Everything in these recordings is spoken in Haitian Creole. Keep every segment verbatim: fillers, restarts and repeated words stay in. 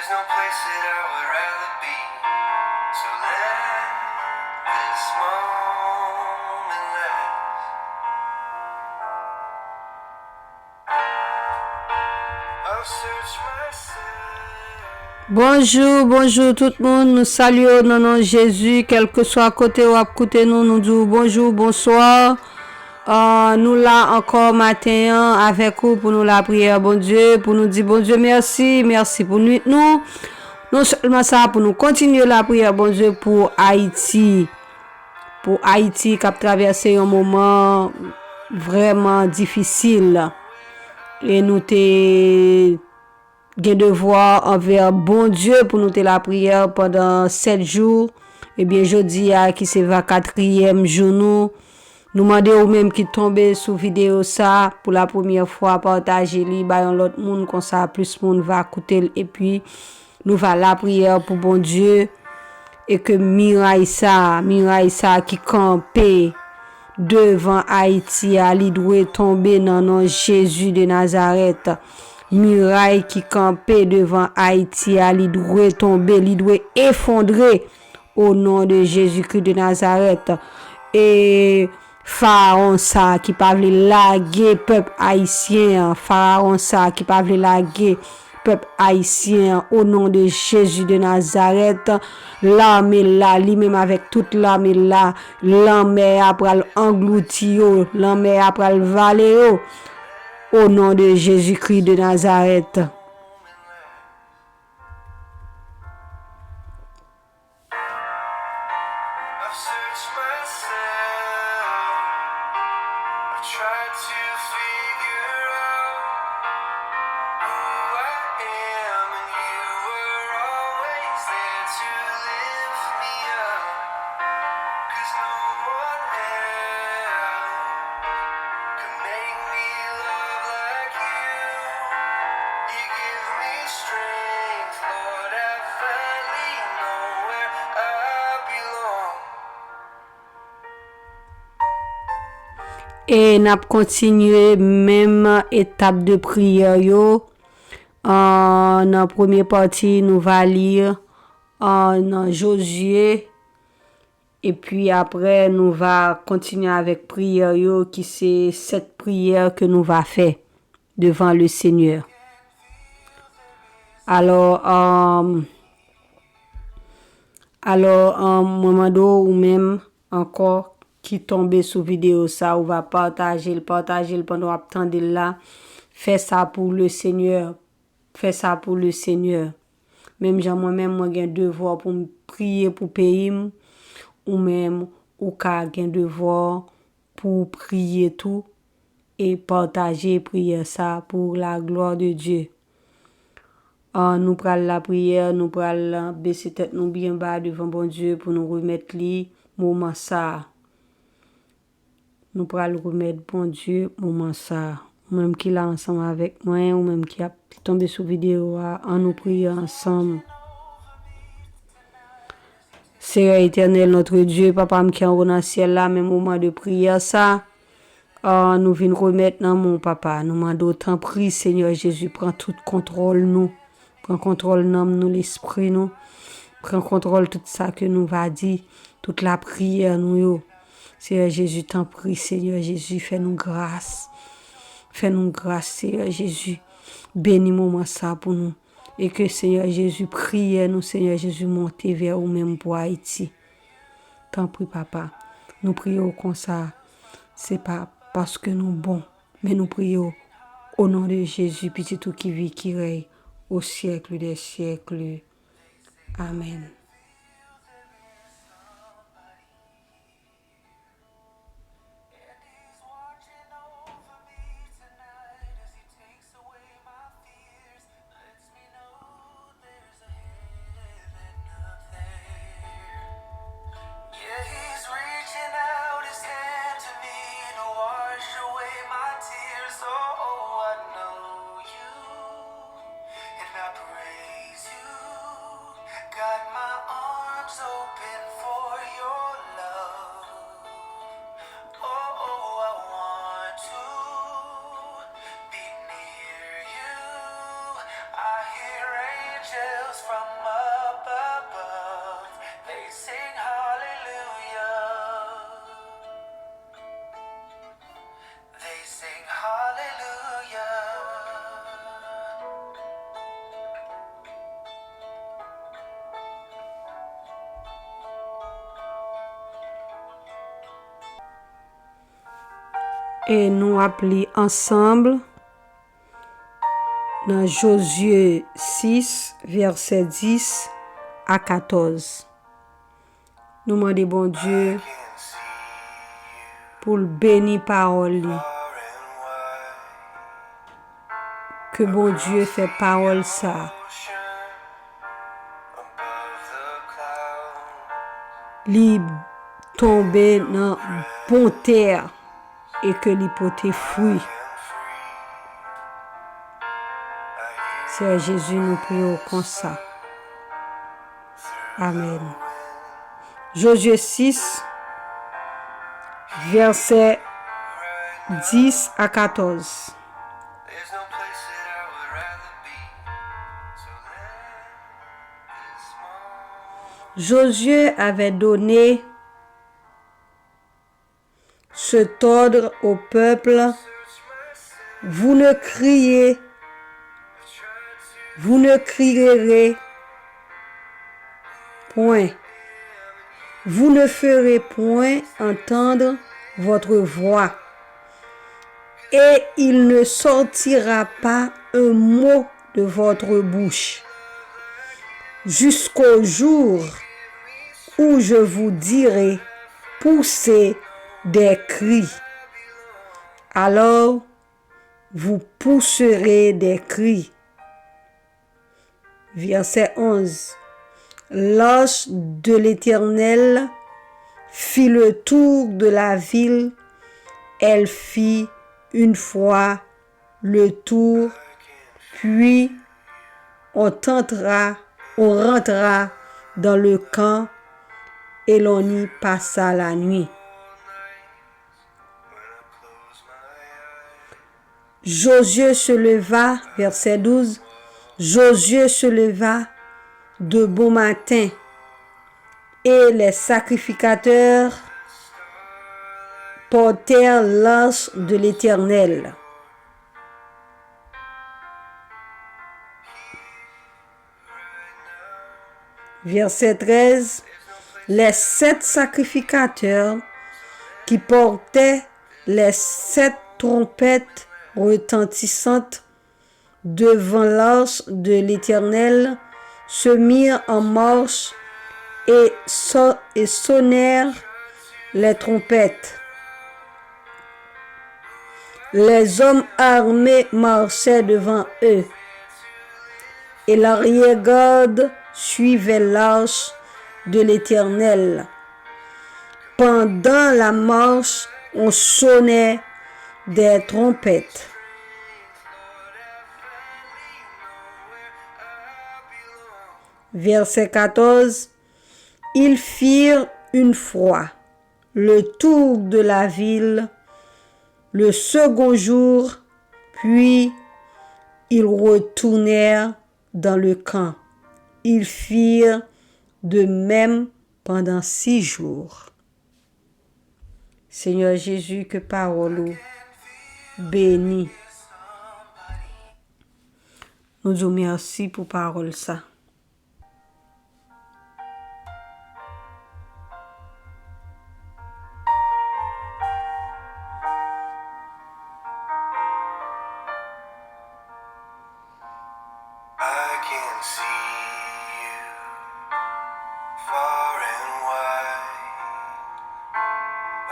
No place that I would rather be. So let this moment last. I've searched myself. Bonjou, bonjou tout moun. Nou salye w nan non Jezi, kèlkeswa kote w ap koute nou, nou di w bonjou, bonswa. Ah, nou la ankò maten an avèk ou pou nou lapriyè Bondye, pou nou di Bondye mèsi, mèsi pou nwit nou. Non sèlman sa, pou nou kontinye lapriyè Bondye pou Ayiti. Pou Ayiti k ap travèse yon moman vrèman difisil. E nou te gen devwa anvè Bondye pou nou te lapriyè pandan sèt jou. Ebyen, jodi a, ki se vennkatriyèm jou nou, nou mande ou menm ki tonbe sou videyo sa pou la premyè fwa, pataje li, bay yon lòt moun, konsa plis moun va koute l. Epi, nou va lapriyè pou Bondye, e ke miray sa, miray sa ki kanpe devan Ayiti a, li dwe tonbe nan non Jezi de Nazarèt. Miray ki kanpe devan Ayiti a, li dwe tonbe, li dwe efondre o non de Jezikri de Nazarèt. E Farawon sa ki pa vle lage pèp ayisyen an, Farawon sa ki pa vle lage pèp ayisyen an, o non de Jezi de Nazarèt, lame l la, li menm avèk tout lame l la, lanmè a pral anglouti yo, lanmè a pral vale yo, o non de Jezikri de Nazarèt. I've searched myself. I've tried to figure out who I am, and you were always there to lift me up. 'Cause no one else could make me love like you. You give me strength, Lord, I finally know where I belong. E n ap kontinye menm etap de priyè yo. Ah, nan premye pati, nou va li, ah, nan Jozye. Epi apre, nou va kontinye avèk priyè yo, ki se sèt priyè ke nou va fè devan le Senyè. Alò, um, alò, um, mwen mande w, ou menm ankò ki tonbe sou videyo sa, ou va pataje l, pataje l pandan w ap tande l la. Fè sa pou le Senyè. Fè sa pou le Senyè. Menm jan mwen menm, mwen gen devwa pou m priye pou peyi m, ou menm, ou ka gen devwa pou w priye tou e pataje priyè sa pou la glwa de Dye. Ah, nou pral lapriyè, nou pral bese tèt nou byen ba devan Bondye pou nou remèt li moman sa a. Nou pral remèt Bondye moman sa a. Ou menm ki la ansanm avèk mwen, ou menm ki ap tonbe sou videyo a, ann nou priye ansanm. Seyè Etènèl, notre Dieu, Papa m ki anwo nan syèl la, men moman de priyè sa, ah, nou vin remèt nan men w, Papa. Nou mande w, tanpri, Senyè Jezi, pran tout kontwòl nou. Pran kontwòl nanm nou, lespri nou. Pran kontwòl tout sa ke nou va di, tout lapriyè nou yo. Seyè Jezi, tanpri, Senyè Jezi, fè nou gras. Fè nou gras, Seyè Jezi. Beni moman sa pou nou. E ke Seyè Jezi, priyè nou, Seyè Jezi, monte vè ou menm pou Ayiti. Tanpri, Papa, nou priye w konsa. Se pa paske nou bon, men nou priye w o non de Jezi, Pitit ou ki viv, ki rèy o syèk dè syèk. Amèn. Yeah, he's reaching out his hand to me to wash away my tears. Oh, oh, I know you, and I praise you. Got my E nou ap li ansanm nan Jozye sis, vèsè dis a katòz. Nou mande Bondye pou l beni pawòl li. Ke Bondye fè pawòl sa li tonbe nan bon tè e ke li pote fwi. Seyè Jezi, nou priye w konsa. Amèn. Jozye sis, vèsè dis a katòz. Josué avait donné cet ordre au peuple, vous ne criez, vous ne crierez point, vous ne ferez point entendre votre voix, et il ne sortira pas un mot de votre bouche, jusqu'au jour où je vous dirai, poussez des cris. Alors, vous pousserez des cris. Verset onze. L'arche de l'Éternel fit le tour de la ville. Elle fit une fois le tour, puis on tentera, on rentra dans le camp et l'on y passa la nuit. Josué se leva, verset douze, Josué se leva de bon matin, et les sacrificateurs portèrent l'arche de l'Éternel. Verset treize. Les sept sacrificateurs qui portaient les sept trompettes retentissantes devant l'arche de l'Éternel se mirent en marche et, so- et sonnèrent les trompettes. Les hommes armés marchaient devant eux, et l'arrière-garde suivait l'arche de l'Éternel. Pendant la marche, on sonnait des trompettes. Verset quatorze. Ils firent une fois le tour de la ville le second jour, puis ils retournèrent dans le camp. Ils firent de même pendant six jours. Senyè Jezi, ke pawòl ou beni. Nou di w mèsi pou pawòl sa. I can see you far and wide,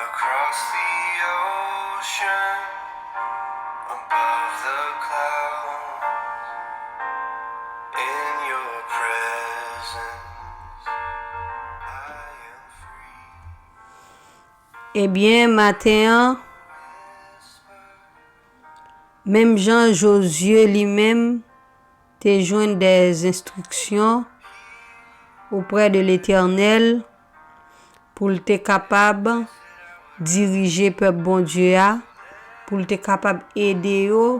across the ocean, above the clouds. In your presence, I am free. Ebyen, maten an, menm jan Jozye li menm te jwenn dè enstriksyon oprè de Letènèl pou l te kapab dirije pèp Bondye a, pou l te kapab ede yo,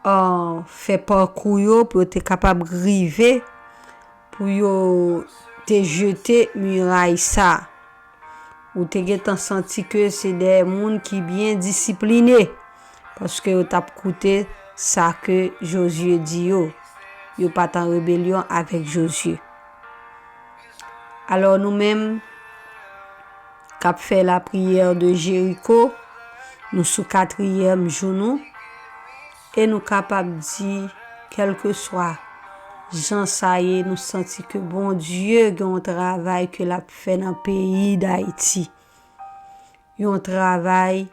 a, fè pakou yo, pou yo te kapab rive, pou yo te jete miray sa. Ou te gentan santi ke se de moun ki byen disipline, paske yo t ap koute sa ke Jozye di yo. Yo pa t an rebelyon avèk Jozye. Alò, nou menm k ap fè lapriyè de Jeriko, Nou sou katriyèm jou nou, e nou kapab di, kèlkeswa jan sa ye, nou santi ke Bondye gen yon travay ke l ap fè nan peyi Dayiti. Yon travay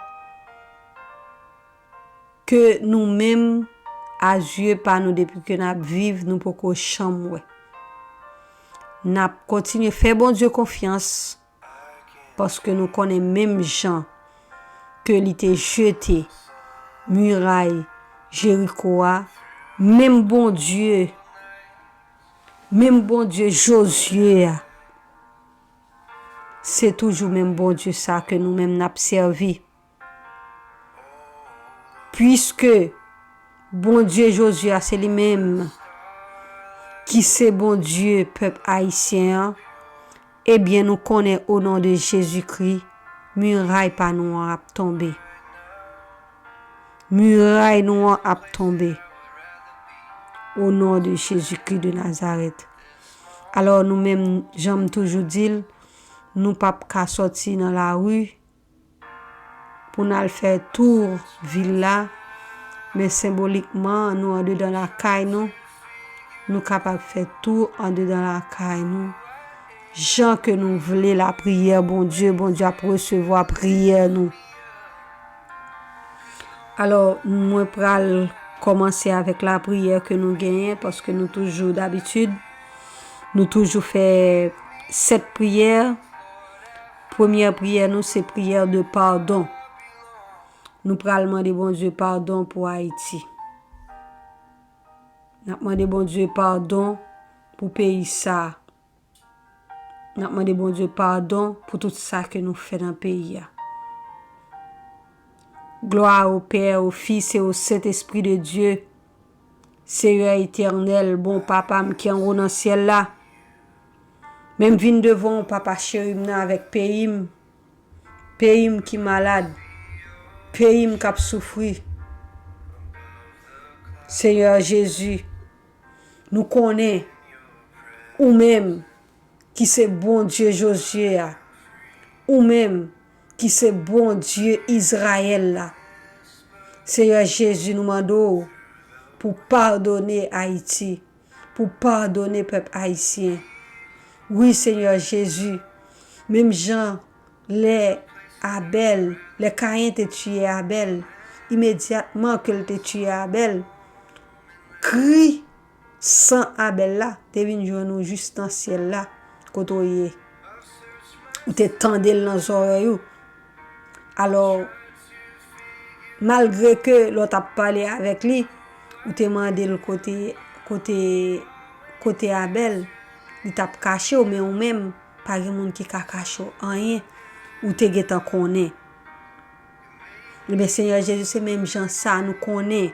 ke nou menm, a zye pa nou, depi ke n ap viv, nou poko janm wè. N ap kontinye fè Bondye konfyans, paske nou konnen menm jan ke li te jete miray Jeriko a, menm Bondye, menm Bondye Jozye a, se toujou menm Bondye sa ke nou menm n ap sèvi. Piske Bondye Jozye a se li menm ki se Bondye pèp ayisyen an, ebyen, nou konnen, o non de Jezikri, miray pa nou an ap tonbe. Miray nou an ap tonbe. O non de Jezikri de Nazarèt. Alò, nou menm, jan m toujou di l, nou p ap ka sòti nan lari pou n al fè tou vil la, men senbolikman, nou andedan lakay nou, nou kapab fè tou andedan lakay nou. Jan ke nou vle lapriyè Bondye, Bondye ap resevwa priyè nou. Alò, mwen pral kòmanse avèk lapriyè ke nou genyen, paske nou toujou, dabitid, nou toujou fè sèt priyè. Premyè priyè nou, se priyè de padon. Nou pral mande Bondye padon pou Ayiti. N ap mande Bondye padon pou peyi sa a. N ap mande Bondye padon pou tout sa ke nou fè nan peyi a. Glwa o Pè, o Fis e o Sentespri de Dye. Seyè Etènèl, bon Papa m ki anwo nan syèl la, men m vin devan w, Papa cheri m nan, avèk peyi m, peyi m ki malad, peyi m k ap soufri. Seyè Jezi, nou konnen ou menm ki se Bondye Jozye a, ou menm ki se Bondye Izrayèl la. Seyè Jezi, nou mande w pou padone Ayiti, pou padone pèp ayisyen. Wi, Seyè Jezi, menm jan lè Abèl, lè Kayen te tiye Abèl, imedyatman ke l te tiye Abèl, kri san Abèl la te vin jwenn ou jis nan syèl la, kote w ye. Ou te tande l nan zòrèy ou. Alò, malgre ke lè w t ap pale avèk li, ou te mande l kote, kote, kote Abèl, li t ap kache w, men ou menm, pa gen moun ki ka kache w anyen. Ou te gentan konnen. Ebyen, Senyè Jezi, se menm jan sa nou konnen.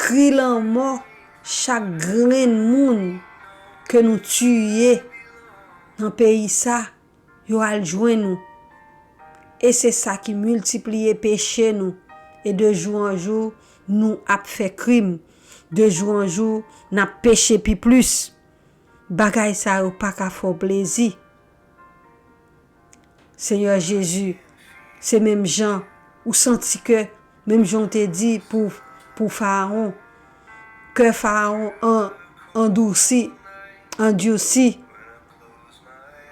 Kri lanmò chak grenn moun ke nou tiye nan peyi sa, yo al jwenn ou. E se sa ki miltipliye peche nou. E de jou an jou, nou ap fè krim. De jou an jou, n ap peche pi plis. Bagay sa yo pa ka fè w plezi. Senyè Jezi, se menm jan ou santi kè, menm jan w te di pou, pou Farawon, kè Farawon an, andousi, andisi,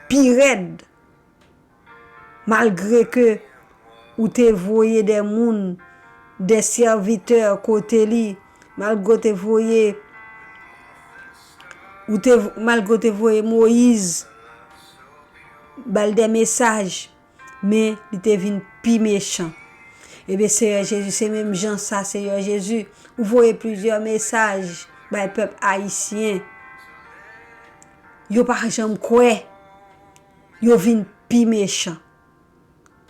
pi rèd, malgre ke ou te voye de moun, de sèvitè kote li, malgre w te voye, ou te, malgre w te voye Moyiz, ba l de mesaj, men li te vin pi mechan. Ebyen, Senyè Jezi, se menm jan sa, Senyè Jezi, ou voye plizyè mesaj bay pèp ayisyen. Yo pa janm kwè, yo vin pi mechan.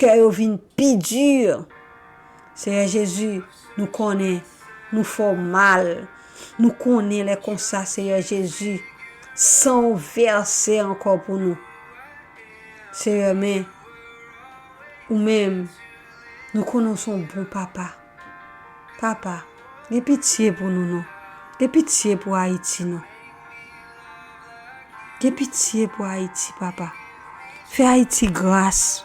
Kè yo vin pi di. Senyè Jezi, nou konnen nou fè w mal. Nou konnen lè konsa, Senyè Jezi, san w vèse ankò pou nou. Senyè, men, ou menm, nou konnen w se yon bon papa. Papa, gen pitye pou nou non. Gen pitye pou Ayiti non. Gen pitye pou Ayiti, papa. Fè Ayiti gras.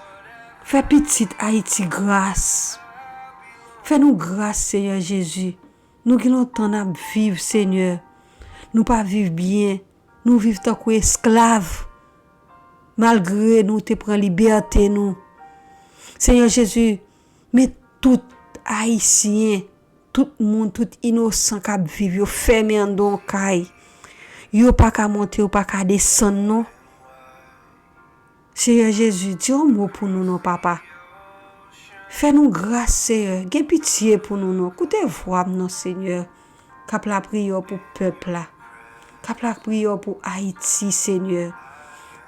Fè pitit Ayiti gras. Fè nou gras, Senyè Jezi. Nou gen lontan n ap viv, Senyè. Nou pa viv byen. Nou viv tankou esklav. Malgre nou te pran libète nou. Senyè Jezi, men tout Ayisyen, tout moun, tout inosan k ap viv, yo fèmen anndan yon kay. Yo pa ka monte, yo pa ka desann non. Senyè Jezi, di yon mo pou nou non, Papa. Fè nou gras, Senyè. Gen pitye pou nou non. Koute vwa m non, Senyè. K ap lapriyè w pou pèp la. K ap lapriyè w pou Ayiti, Senyè.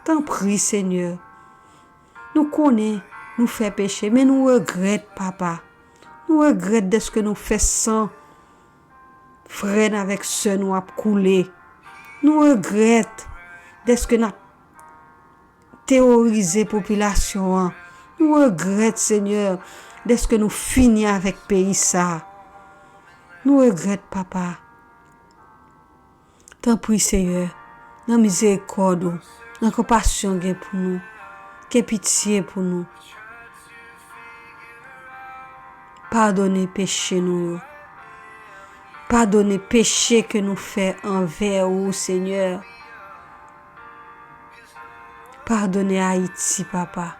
Tanpri, Senyè. Nou konnen nou fè peche, men nou regrèt, Papa. Nou regrèt dèske nou fè san frè n avèk sè nou ap koule. Nou regrèt dèske n ap teworize popilasyon an. Nou regrèt, Senyè, dèske nou fini avèk peyi sa a. Nou regrèt, Papa. Tanpri, Senyè, nan mizerikòd ou, nan konpasyon gen pou nou, gen pitye pou nou. Padone peche nou yo. Padone peche ke nou fè anvè ou, Senyè. Padone Ayiti, Papa.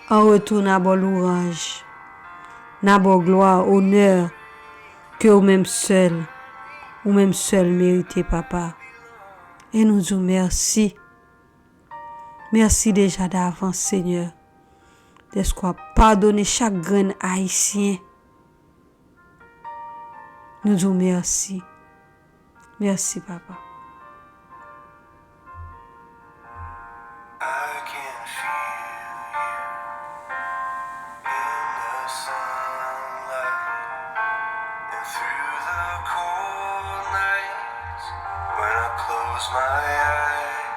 An retou, n a ba w louwanj, n a ba w glwa, onè ke ou menm sèl, ou menm sèl merite, Papa. E nou di w mèsi. Mèsi deja davans, Senyè, dèske w ap padone chak grenn Ayisyen. Nou di w mèsi. Mèsi, Papa. I can feel you in the sunlight and through the cold nights when I close my eyes.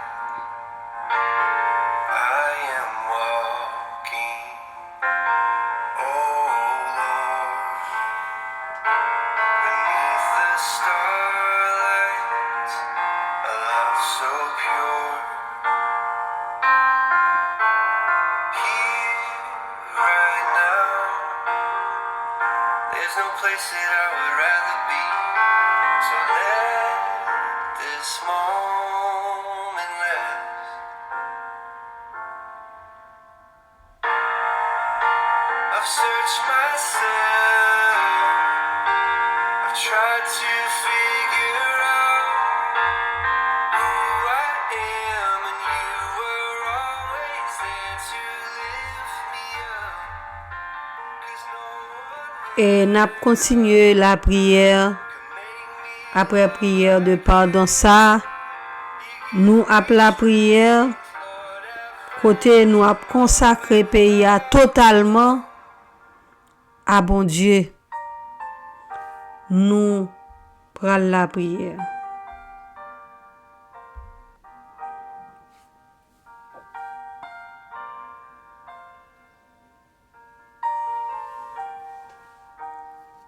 I am walking, oh Lord, beneath the starlight, a love so pure. Here, right now, there's no place that I would rather be. So let this moment last. I've searched myself. I've tried to figure out who I am, and you were always there to lift me up. 'Cause no one E n ap kontinye lapriyè. Apre priyè de padon sa, nou ap lapriyè kote nou ap konsakre peyi a totalman a Bondye. Nou pral lapriyè.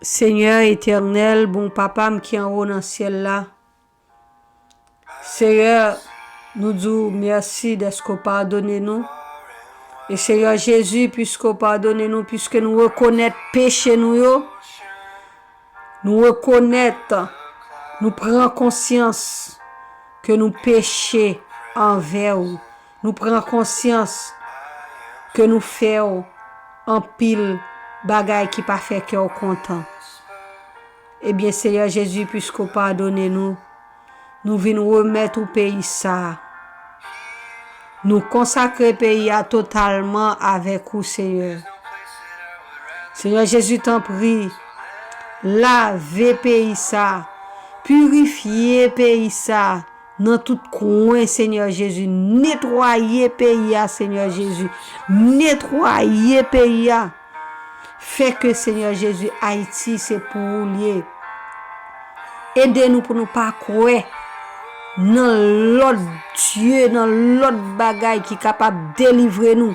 Senyè etènèl, bon Papa m ki anwo nan syèl la, Senyè, nou di w mèsi dèske w padone nou. E Senyè Jezi, piske w padone nou, piske nou rekonèt peche nou yo, nou rekonèt, nou pran konsyans ke nou peche anvè w. Nou pran konsyans ke nou fè w anpil bagay ki pa fè kè w kontan. Ebyen, Senyè Jezi, piske w padone nou, nou vin remèt ou peyi sa a. Nou konsakre peyi a totalman avèk ou, Senyè. Senyè Jezi, tanpri, lave peyi sa a, pirifye peyi sa a nan tout kwen, Senyè Jezi. Netwaye peyi a, Senyè Jezi. Netwaye peyi a. Fè ke, Senyè Jezi, Ayiti se pou ou l ye. Ede nou pou nou pa kwè nan lòt dye, nan lòt bagay ki kapab delivre nou.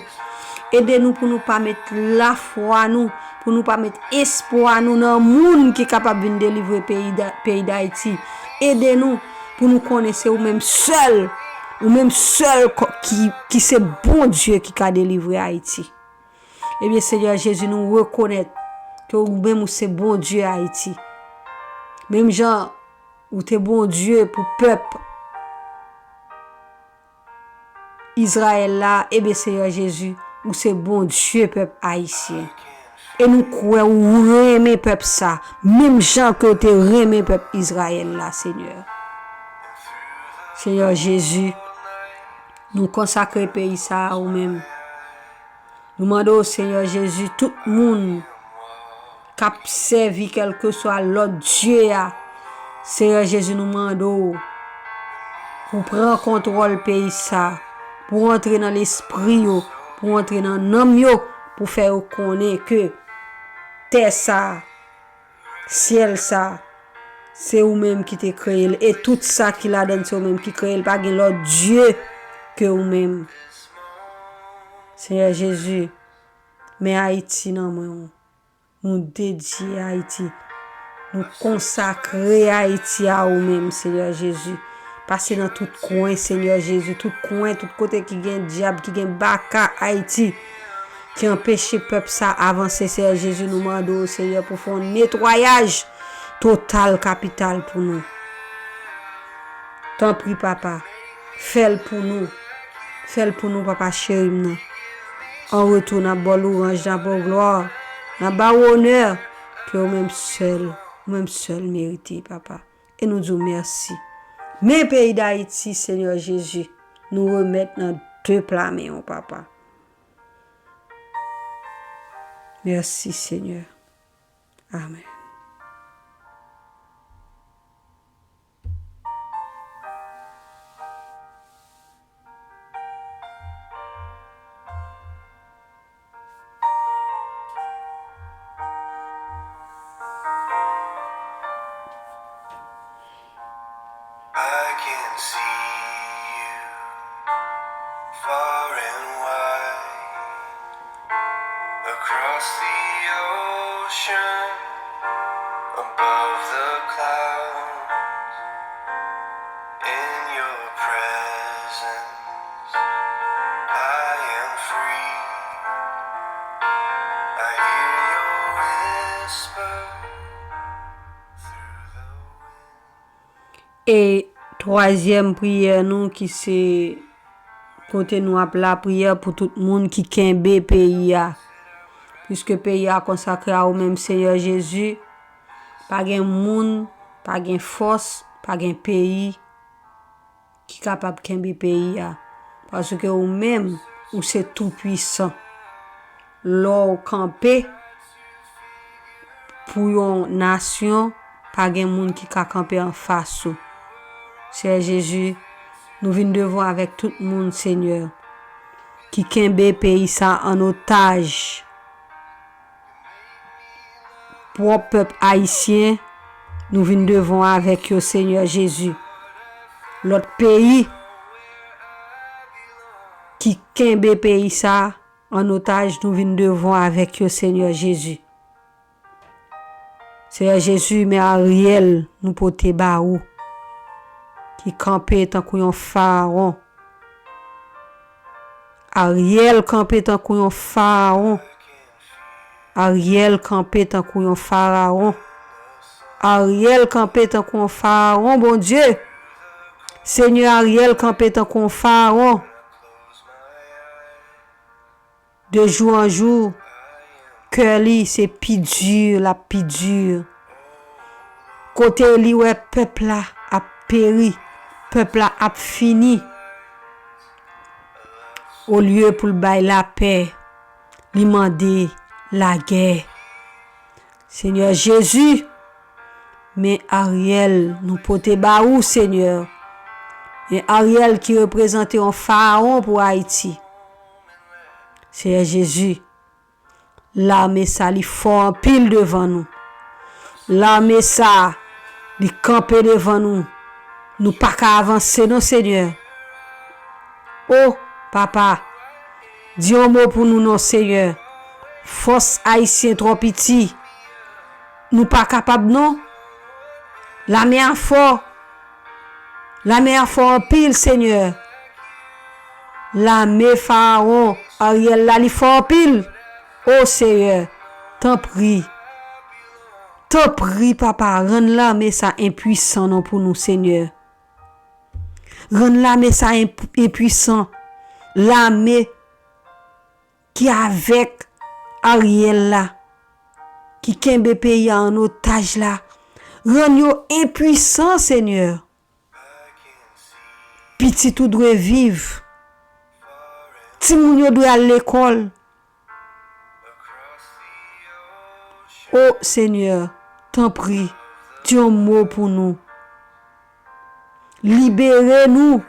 Ede nou pou nou pa met lafwa nou, pou nou pa met espwa nou nan moun ki kapab vin delivre peyi Da-, peyi Dayiti. Ede nou pou nou konnen se ou menm sèl Ou menm sèl ki, ki se Bondye ki ka delivre Ayiti. Ebyen, Senyè Jezi, nou rekonèt ke ou menm ou se Bondye Ayiti. Menm jan ou te Bondye pou pèp Izrayèl la, ebyen, Senyè Jezi, ou se Bondye pèp ayisyen. E nou kwè ou renmen pèp sa, menm jan ke ou te renmen pèp Izrayèl la, Senyè. Senyè Jezi, nou konsakre peyi sa a ou menm. Nou mande w, Senyè Jezi, tout moun k ap sèvi kèlkeswa lòt dye a, Senyè Jezi, nou mande w pou pran kontwòl peyi sa, pou antre nan lespri yo, pou antre nan nanm yo, pou fè yo konnen ke tè sa, syèl sa, se ou menm ki te kreye l, e tout sa ki ladan l, se ou menm ki kreye l. Pa gen lòt dye ke ou menm. Senyè Jezi, men Ayiti nan men w. Nou dedye Ayiti. Nou konsakre Ayiti a ou menm, Senyè Jezi. Pase nan tout kwen, Senyè Jezi, tout kwen, tout kote ki gen dyab, ki gen baka Ayiti, ki anpeche pèp sa avanse, Senyè Jezi, nou mande w, Senyè, pou fè yon netwayaj total kapital pou nou. Tanpri, papa, fè l pou nou. Fè l pou nou, papa cheri m nan. An retou, n ap ba w lwanj, n ap ba w glwa, n ap ba w onè ke ou menm sèl, ou menm sèl merite, papa. E nou di w mèsi. Men peyi Dayiti, Senyè Jezi, nou remèt nan de pla men w, papa. Mèsi, Senyè. Amèn. I can see you far and wide across the ocean, above the clouds. In your presence, I am free. I hear your whisper through the wind. E twazyèm priyè nou ki se kote nou ap lapriyè pou tout moun ki kenbe peyi a. Piske peyi a konsakre a ou menm, Senyè Jezi, pa gen moun, pa gen fòs, pa gen peyi ki kapab kenbe peyi a. Paske ou menm, ou se tou pwisan. Lè w kanpe pou yon nasyon, pa gen moun ki ka kanpe anfas ou. Senyè Jezi, nou vin devan w avèk tout moun, Senyè, ki kenbe peyi sa an otaj. Pwòp pèp ayisyen, nou vin devan w avèk yo, Senyè Jezi. Lòt peyi ki kenbe peyi sa, an otaj, nou vin devan w avèk yo, Senyè Jezi. Senyè Jezi, men Ariel nou pote ba ou, ki kanpe tankou yon farawon. Ariel kanpe tankou yon farawon. Ariel kanpe tankou yon farawon. Ariel kanpe tankou yon farawon, Bondye. Senyè, Ariel kanpe tankou yon farawon. De jou an jou, kè li se pi di l ap pi di. Kote li wè pèp la ap peri, pèp la ap fini. Olye pou l bay lapè, li mande lagè. Senyè Jezi, men Ariel nou pote ba ou, Senyè. Men Ariel ki reprezante yon farawon pou Ayiti. Senyè Jezi, lame sa li fò anpil devan nou. Lame sa li kanpe devan nou. Nou pa ka avanse non, Senyè. O, Papa, di yon mo pou nou non, Senyè. Fòs ayisyen twò piti. Nou pa kapab non. Lame a fò. Lame a fò anpil, Senyè. Lame Farawon Aryèl la, li fò anpil. O Seyè, tanpri, tanpri, Papa, rann lame sa enpwisan non pou nou, Senyè. Rann lame sa enp-, enpwisan. Lame ki avèk Aryèl la, ki kenbe peyi a an otaj la, rann yo enpwisan, Senyè. Pitit ou dwe viv. Timoun yo dwe al lekòl. O Senyè, tanpri, di yon mo pou nou. Libere nou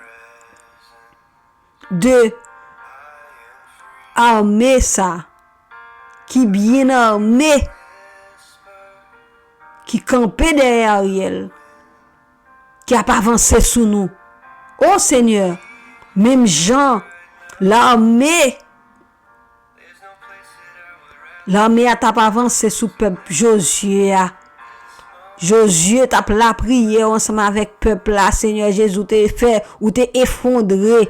de ame sa ki byen ame, ki kanpe dèyè Aryèl, ki ap avanse sou nou. O Senyè, menm jan lame, lame a t ap avanse sou pèp Jozye a. Jozye t ap lapriyè ansanm avèk pèp la, Senyè Jezi, ou te fè, ou te efondre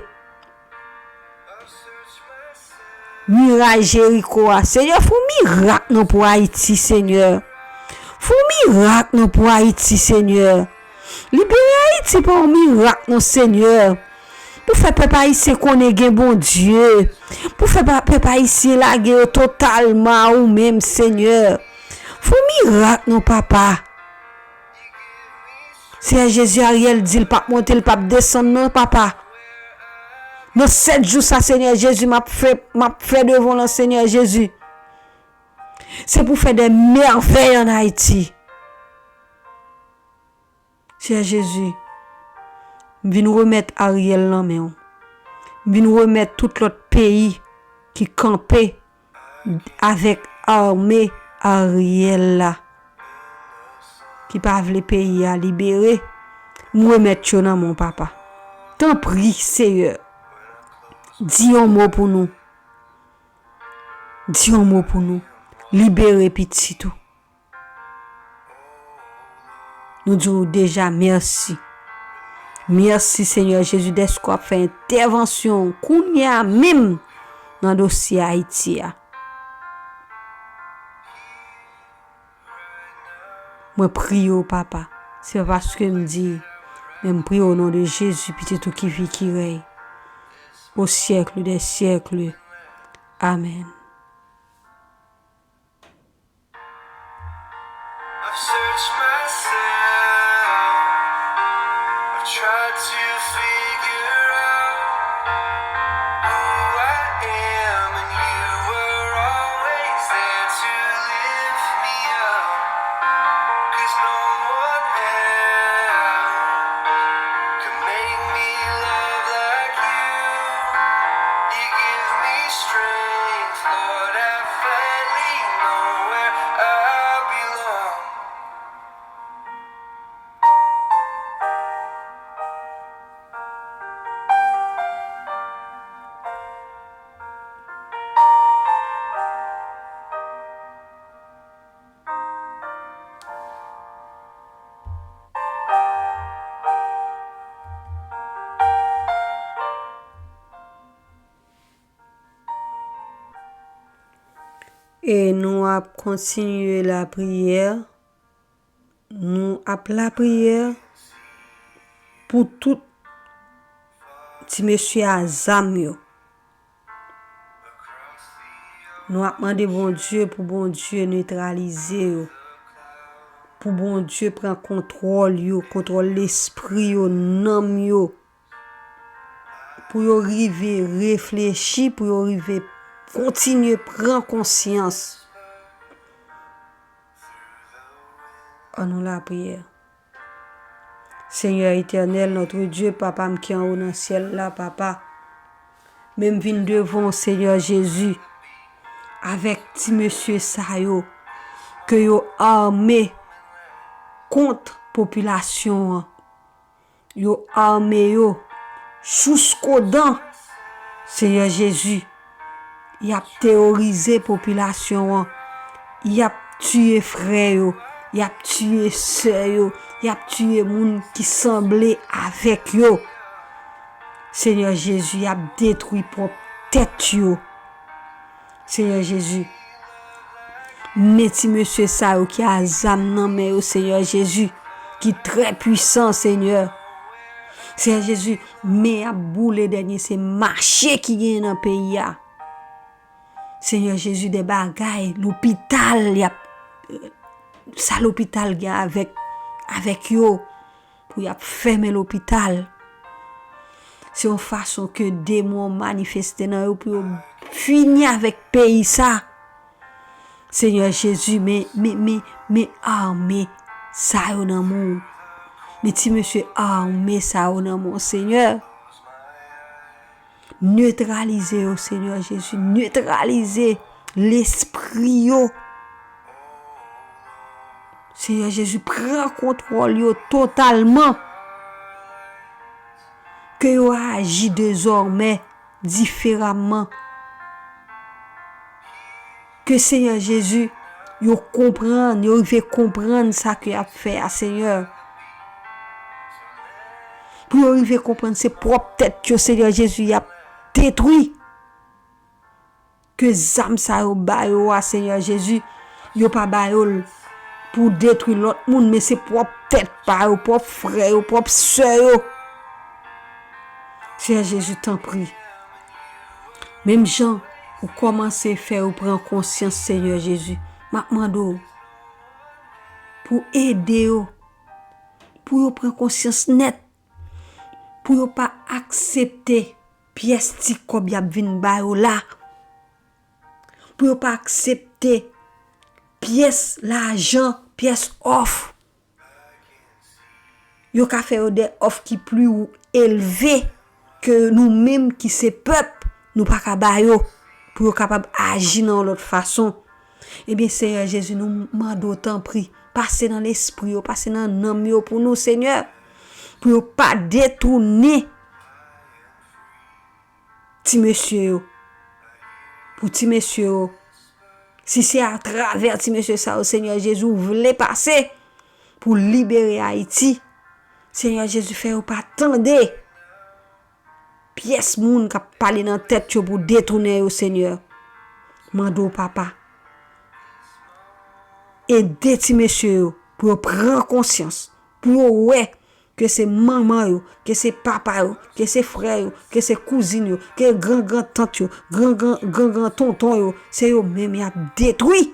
miray Jeriko a. Senyè, fè yon mirak non pou Ayiti, Senyè. Fè yon mirak non pou Ayiti, Senyè. Libere Ayiti pa yon mirak non, Senyè. Pou fè pèp ayisyen konnen gen Bondye. Pou fè pa-, pèp ayisyen lage yo totalman a ou menm, Senyè. Fè yon mirak non, Papa. Senyè Jezi, Aryèl di l p ap monte, l p ap desann non, Papa. Nan sèt jou sa, Senyè Jezi, m ap fè, m ap fè devan w lan, Senyè Jezi. Se pou fè de mèvèy ann Ayiti. Senyè Jezi, m vin remèt Aryèl nan men w. M vin remèt tout lòt peyi ki kanpe avèk ame Aryèl la, ki pa vle peyi a libere. M remèt yo nan men w, Papa. Tanpri, Seyè, di yon mo pou nou. Di yon mo pou nou. Libere pitit ou. Nou di w deja mèsi. Mèsi, Senyè Jezi, dèske w ap fè entèvansyon w kounye a menm nan dosye Ayiti a. Mwen priye w, Papa. Se pa paske m di, men m priye w o non de Jezi, Pitit ou ki viv, ki rèy, o syèk dè syèk. Amèn. I've searched myself. I've tried to figure out who I am, and you were always there to lift me up. 'Cause no one else can make me love like you. You give me strength, Lord, I finally know where I belong. E nou ap kontinye lapriyè. Nou ap lapriyè pou tout ti mesye a zam yo. Nou ap mande Bondye pou Bondye netralize yo. Pou Bondye pran kontwòl yo, kontwòl lespri yo, nanm yo. Pou yo rive reflechi, pou yo rive kontinye pran konsyans. Ann nou lapriyè. Senyè etènèl, notre Dieu, Papa m ki anwo nan syèl la, Papa. Men m vin devan w, Senyè Jezi, avèk ti mesye sa yo, ke yo ame kont popilasyon an. Yo ame yo jouskodan, Senyè Jezi. Y ap teworize popilasyon an. Y ap tiye frè yo. Y ap tiye sè yo. Y ap tiye moun ki sanble avèk yo. Senyè Jezi, y ap detwi pwòp tèt yo. Senyè Jezi, men ti mesye sa yo ki a zam nan men yo, Senyè Jezi, ki trè pwisan, Senyè. Senyè Jezi, men y ap boule dènye se mache ki genyen nan peyi a. Senyè Jezi, de bagay, lopital, y ap, sa lopital gen avèk, avèk yo, pou y ap fèmen lopital. Se yon fason ke demon manifeste nan yo pou yo fini avèk peyi sa. Senyè Jezi, men, men, men, men ame sa yo nan men w. Men ti mesye ame sa yo nan men w, Senyè. Netralize yo, Senyè Jezi. Netralize lespri yo. Senyè Jezi, pran kontwòl yo totalman. Ke yo aji dezòmè diferaman. Ke Senyè Jezi, yo konprann, yo rive konprann sa ke y ap fè a, Senyè. Pou yo rive konprann se pwòp tèt yo, Senyè Jezi, y ap detwi. Ke zam sa yo ba yo a, Senyè Jezi, yo pa ba yo l pou detwi lòt moun, men se pwòp tèt pa yo, pwòp frè yo, pwòp sè yo. Senyè Jezi, tanpri. Menm jan ou kòmanse fè yo pran konsyans, Senyè Jezi, m ap mande w pou ede yo, pou yo pran konsyans nèt, pou yo pa aksepte pyès ti kòb y ap vin ba yo la, pou yo pa aksepte pyès lajan, pyès òf. Yo ka fè yo de òf ki pli elve ke nou menm ki se pèp, nou pa ka ba yo, pou yo kapab aji nan yon lòt fason. Ebyen, Senyè Jezi, nou mande w tanpri, pase nan lespri yo, pase nan nanm yo pou nou, Senyè, pou yo pa detounen ti mesye yo. Pou ti mesye yo. Si se atravè ti mesye sa yo, Senyè Jezi, ou vle pase pou libere Ayiti, Senyè Jezi, fè yo pa tande pyès moun k ap pale nan tèt yo pou detounen yo, Senyè. Mande w, Papa, ede ti mesye yo pou yo pran konsyans, pou yo wè ke se manman yo, ke se papa yo, ke se frè yo, ke se kouzin yo, ke gran gran tant yo, gran gran gran gran tonton yo, se yo menm y ap detwi.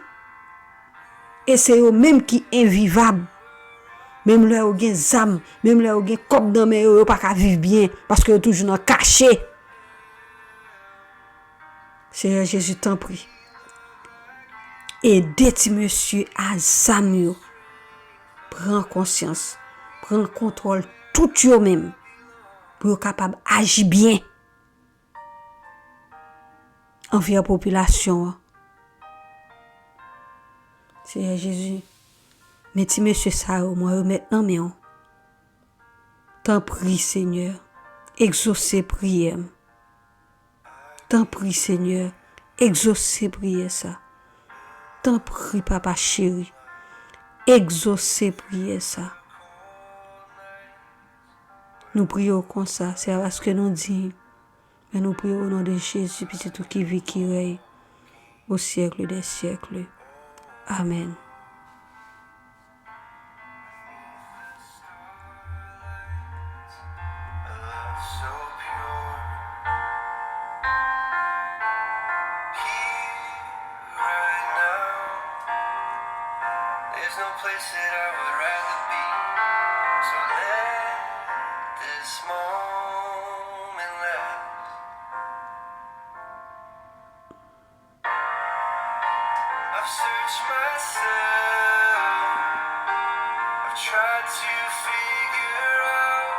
E se yo menm ki envivab. Menm lè yo gen zam, menm lè yo gen kòb nan men yo, yo pa ka viv byen, paske yo toujou nan kache. Senyè Jezi, tanpri, ede ti mesye a zam yo pran konsyans, pran kontwòl tout yo menm, pou yo kapab aji byen anvè popilasyon an. Senyè Jezi, men ti mesye sa yo, mwen remèt nan men w. Tanpri, Senyè, egzose priyè m. Tanpri, Senyè, egzose priyè sa. Tanpri, Papa cheri, egzose priyè sa. Nou priye w konsa, se paske nou diy. Men nou priye w o non de Jezi, Pitit ou ki viv, ki rèy au siècle des siècles. Amèn. There's no place that I would rather be. So let this moment last. I've searched myself. I've tried to figure out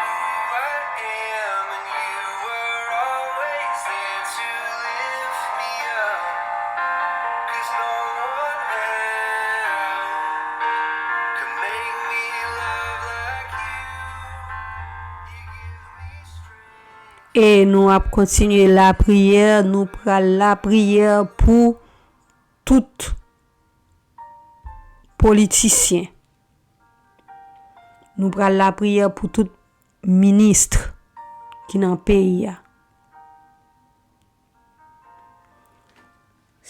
who I am, and you were always there to lift me up. 'Cause no one else could make me love like you. You give me strength. E nou ap kontinye lapriyè, nou pral lapriyè pou tout politisyen. Nou pral lapriyè pou tout minis. ki nan peyi a.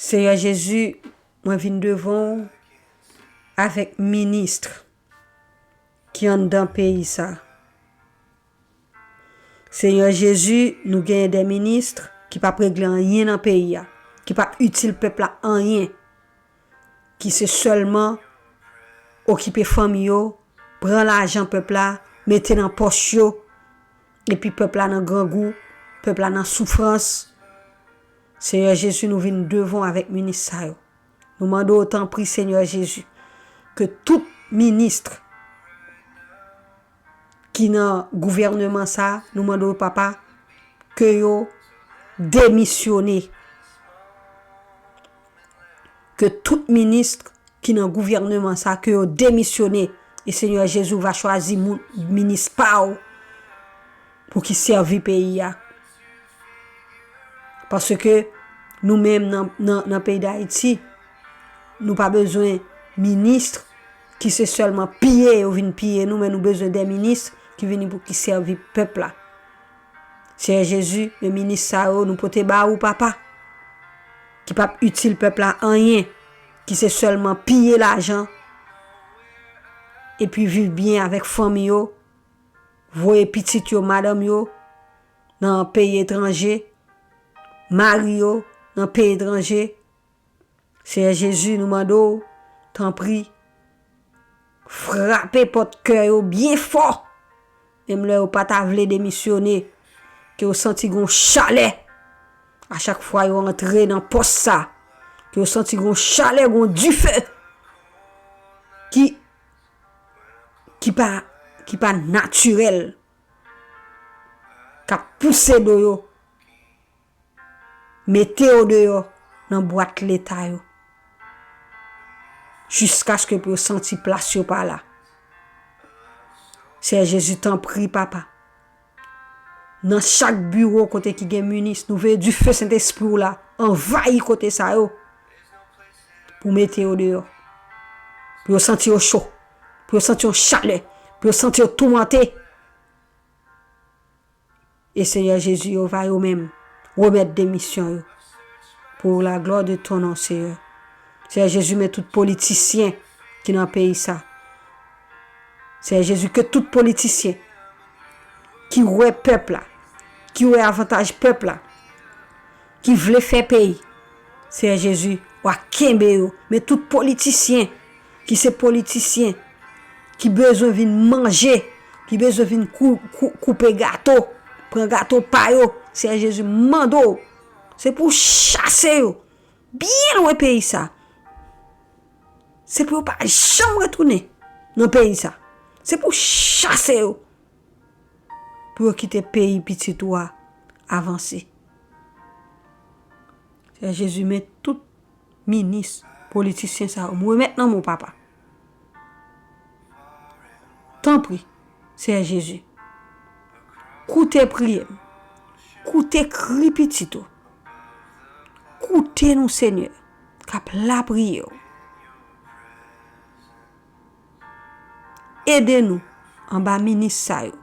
Senyè Jezi, mwen vin devan w avèk minis ki anndan peyi sa. Senyè Jezi, nou genyen de minis ki p ap regle anyen nan peyi a, ki p ap itil pèp la anyen, ki se sèlman okipe fanmi yo, pran lajan pèp la, mete nan pòch yo, epi pèp la nan grangou, pèp la nan soufrans. Senyè Jezi, nou vin devan w avèk minis sa yo. Nou mande w tanpri, Senyè Jezi, ke tout minis ki nan gouvèneman sa, nou mande w, Papa, ke yo demisyone. Ke tout minis ki nan gouvèneman sa, ke yo demisyone. E Senyè Jezi, ou va chwazi moun, minis pa w pou ki sèvi peyi a. Paske nou menm nan, nan, nan peyi Dayiti, nou pa bezwen minis ki se sèlman piye yo vin piye nou, men nou bezwen de minis ki vini pou ki sèvi pèp la. Senyè Jezi, men minis sa yo, nou pote ba ou, Papa, ki p ap itil pèp la anyen, ki se sèlman piye lajan, epi viv byen avèk fanmi yo, voye pitit yo, madanm yo, nan peyi etranje, mari yo nan peyi etranje. Senyè Jezi, nou mande w, tanpri, frape pòt kè yo byen fò. Menm lè yo pa ta vle demisyone, ke yo santi gon chalè a chak fwa yo antre nan pòs sa, ke yo santi gon chalè, gon dife ki, ki pa, ki pa natirèl, k ap pouse do yo, mete yo deyò nan bwat leta yo, jiskaske pou yo santi plas yo pa la. Senyè Jezi, tanpri, Papa, nan chak biwo kote ki gen minis, nou vle dife Sentespri w la anvayi kote sa yo, pou mete yo deyò, pou yo santi yo cho, pou yo santi yo chalè, pou yo santi yo toumante. E Senyè Jezi, yo va yo menm remèt demisyon yo. Pour la gloire de ton nom, Senyè. Senyè Jezi, men tout politisyen ki nan peyi sa. Senyè Jezi, ke tout politisyen ki wè pèp la, ki wè avantaj pèp la, ki vle fè peyi, Senyè Jezi, w a kenbe yo. Men tout politisyen ki se politisyen ki bezwen vin manje, ki bezwen vin kou-, kou-, koupe gato, pran gato pa yo, Senyè Jezi, m mande w, se pou w chase yo byen lwen peyi sa. Se pou yo pa janm retounen nan peyi sa. Se pou w chase yo, pou yo kite peyi pitit ou a avanse. Senyè Jezi, men tout minis, politisyen sa yo, m remèt nan men w, Papa. Tanpri, Senyè Jezi, koute priyè m, koute kri pitit ou, koute nou, Senyè, k ap lapriyè w. Ede nou anba minis sa yo.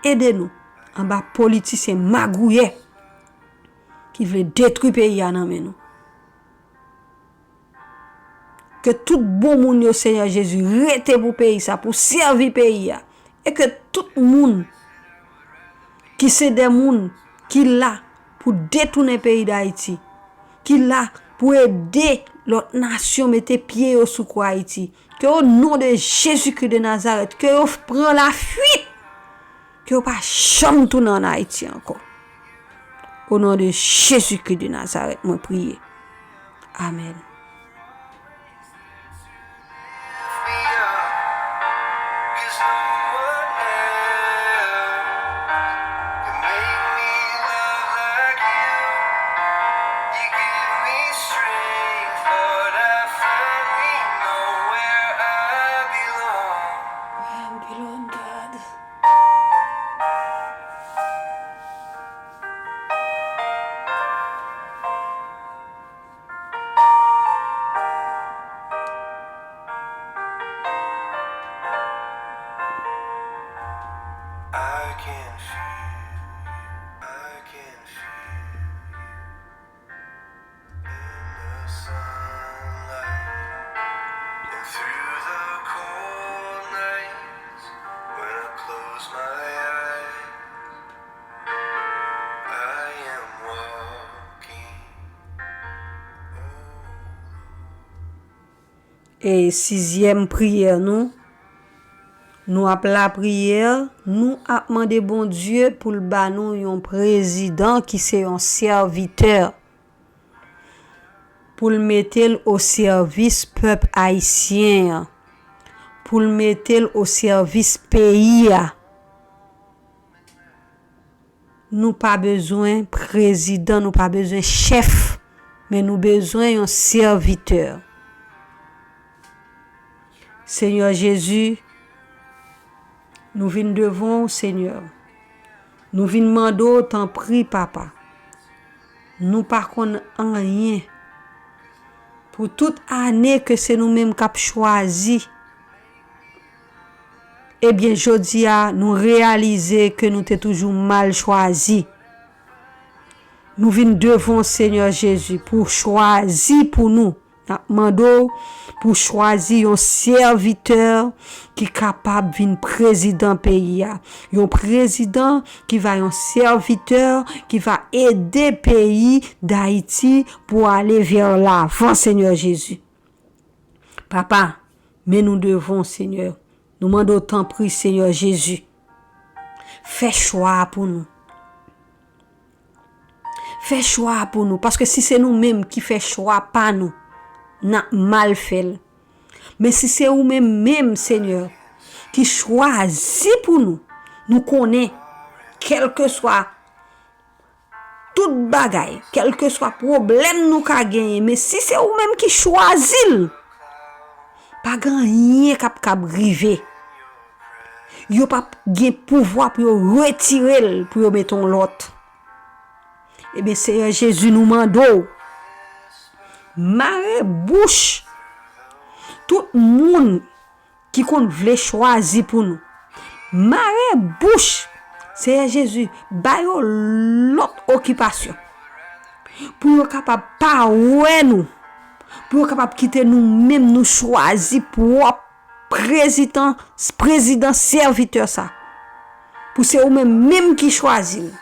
Ede nou anba politisyen magouyè ki vle detwi peyi a nan men nou. Ke tout bon moun yo, Senyè Jezi, rete pou peyi sa, pou sèvi peyi a. E ke tout moun ki se de moun ki la pou detounen peyi Dayiti, ki la pou ede lòt nasyon mete pye yo sou kwa Ayiti. Ke o non de Jezikri de Nazarèt, ke yo pran lafwit, ke yo pa janm tounen ann Ayiti ankò. O non de Jezikri de Nazarèt, mwen priye. Amèn. E sizyèm priyè nou, nou ap lapriyè, nou ap mande Bondye pou l ba nou yon prezidan ki se yon sèvitè, pou l mete l o sèvis pèp ayisyen an, pou l mete l o sèvis peyi a. Nou pa bezwen prezidan, nou pa bezwen chèf, men nou bezwen yon sèvitè. Senyè Jezi, nou vin devan w, Senyè. Nou vin mande w, tanpri, Papa. Nou pa konn anyen. Pou tout ane ke se nou menm k ap chwazi, ebyen, jodi a, nou reyalize ke nou te toujou mal chwazi. Nou vin devan w, Senyè Jezi, pou w chwazi pou nou. N ap mande w pou w chwazi yon sèvitè ki kapab vin prezidan peyi a. Yon prezidan ki va yon sèvitè ki va ede peyi Dayiti pou ale vè lavan, Senyè Jezi. Papa, men nou devan w, Senyè. Nou mande w, tanpri, Senyè Jezi, fè chwa a pou nou. Fè chwa a pou nou, paske si se nou menm ki fè chwa pa nou, n ap mal fè l. Men si se ou menm menm, Senyè, ki chwazi pou nou, nou konnen, kèlkeswa tout bagay, kèlkeswa pwoblèm nou ka genyen, men si se ou menm ki chwazi l, pa gen anyen k ap kab rive. Yo p ap gen pouvwa pou yo retire l, pou yo mete yon lòt. Ebyen, Senyè Jezi, nou mande w, mare bouch tout moun ki konn vle chwazi pou nou. Mare bouch, Senyè Jezi, ba yo lòt okipasyon. Pou yo kapab pa wè nou. Pou yo kapab kite nou menm nou chwazi pwòp prezidan, prezidan sèvitè sa. Pou se ou menm menm ki chwazi l.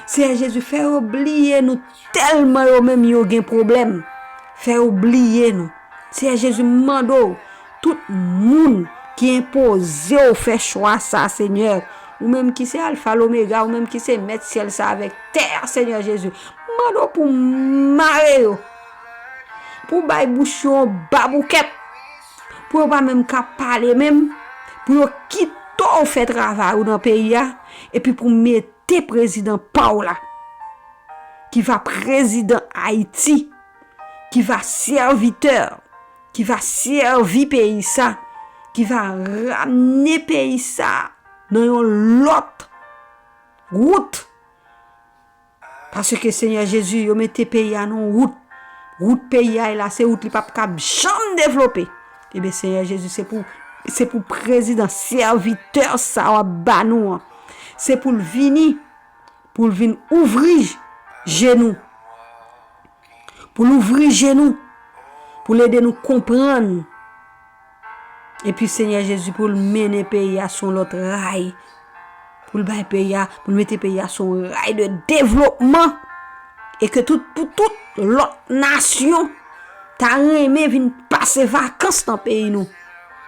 Senyè Jezi, fè yo bliye nou tèlman yo menm yo gen pwoblèm. Fè yo bliye nou. Senyè Jezi, m mande w, tout moun ki enpoze w fè chwa sa, Senyè, ou menm ki se Alfa, Lomega, ou menm ki se mèt syèl sa avèk tè a, Senyè Jezi, m mande w pou w mare yo, pou w bay bouch yo yon baboukèt, pou yo pa menm ka pale menm, pou yo kite w fè travay ou nan peyi a, epi pou w mete prezidan pa w la, ki va prezidan Ayiti, ki va sèvitè, ki va sèvi peyi sa, ki va ramne peyi sa nan yon lòt wout. Paske, Senyè Jezi, yo mete peyi a nan wout. Wout peyi a ye la, se wout li p ap kab janm devlope. Ebyen, Senyè Jezi, se pou, se pou prezidan sèvitè sa w ap ba nou an. Se pou l vini, pou l vin ouvri je nou. Pou l ouvri je nou. Pou l ede nou konprann. Epi Senyè Jezi pou l mennen peyi a sou yon lòt ray. Pou l bay peyi a, pou l mete peyi a sou yon ray de devlopman. E ke tout, pou tout lòt nasyon ta renmen vin pase vakans nan peyi nou.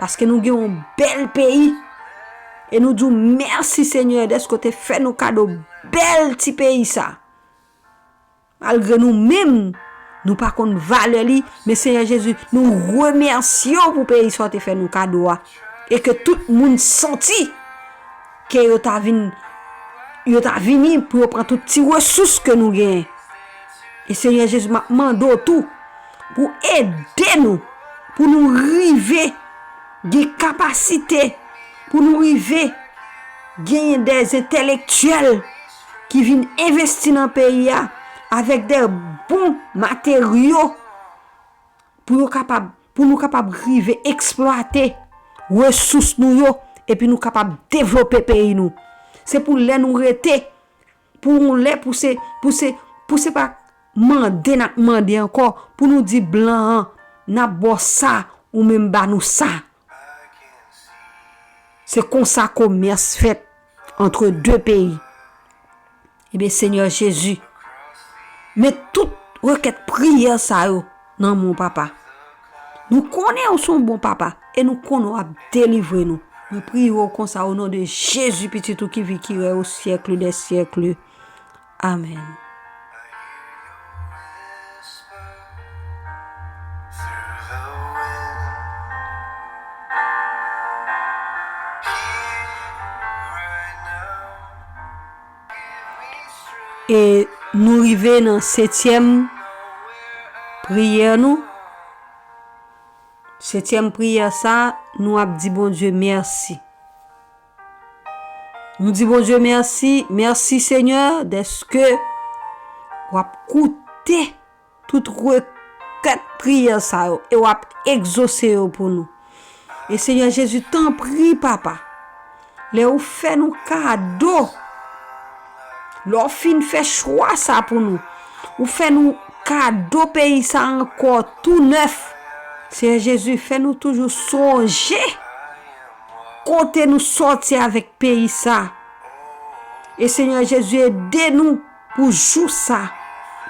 Paske nou gen yon bèl peyi. E nou di w mèsi, Senyè, dèske w te fè nou kado bèl ti peyi sa. Malgre nou menm, nou pa konn valè li, men Senyè Jezi, nou remèsye w pou peyi sa w te fè nou kado a. E ke tout moun santi ke yo ta vin, yo ta vini pou yo pran tout ti resous ke nou genyen. E Senyè Jezi, m ap mande w tou pou ede nou, pou nou rive gen kapasite, pou nou rive genyen de entèlektyèl ki vin envesti nan peyi a avèk de bon materyo pou yo kapab, pou nou kapab rive eksplwate resous nou yo, epi nou kapab devlope peyi nou. Se pou lè nou rete, pou yon lè, pou se, pou se, pou se pa mande n ap mande ankò, pou nou di blan an, n ap ba w sa, ou menm ba nou sa. Se konsa komès fèt antre de peyi. Ebyen, Senyè Jezi, met tout rekèt priyè sa yo nan men w, Papa. Nou konnen ou se yon bon papa e nou konnen w ap delivre nou. Mwen priye w konsa, o non de Jezi, Pitit ou ki viv, ki rèy o syèk dè syèk. Amèn. E nou rive nan setyèm priyè nou. Setyèm priyè sa, nou ap di Bondye mèsi. Nou di Bondye mèsi, mèsi Senyè, dèske w ap koute tout rekèt priyè sa yo e w ap egzose yo pou nou. E Senyè Jezi, tanpri, Papa, lè ou fè nou kado, lè w fin fè chwa sa pou nou, ou fè nou kado peyi sa ankò tou nèf. Senyè Jezi, fè nou toujou sonje kote nou sòti avèk peyi sa. E Senyè Jezi, ede nou pou jou sa,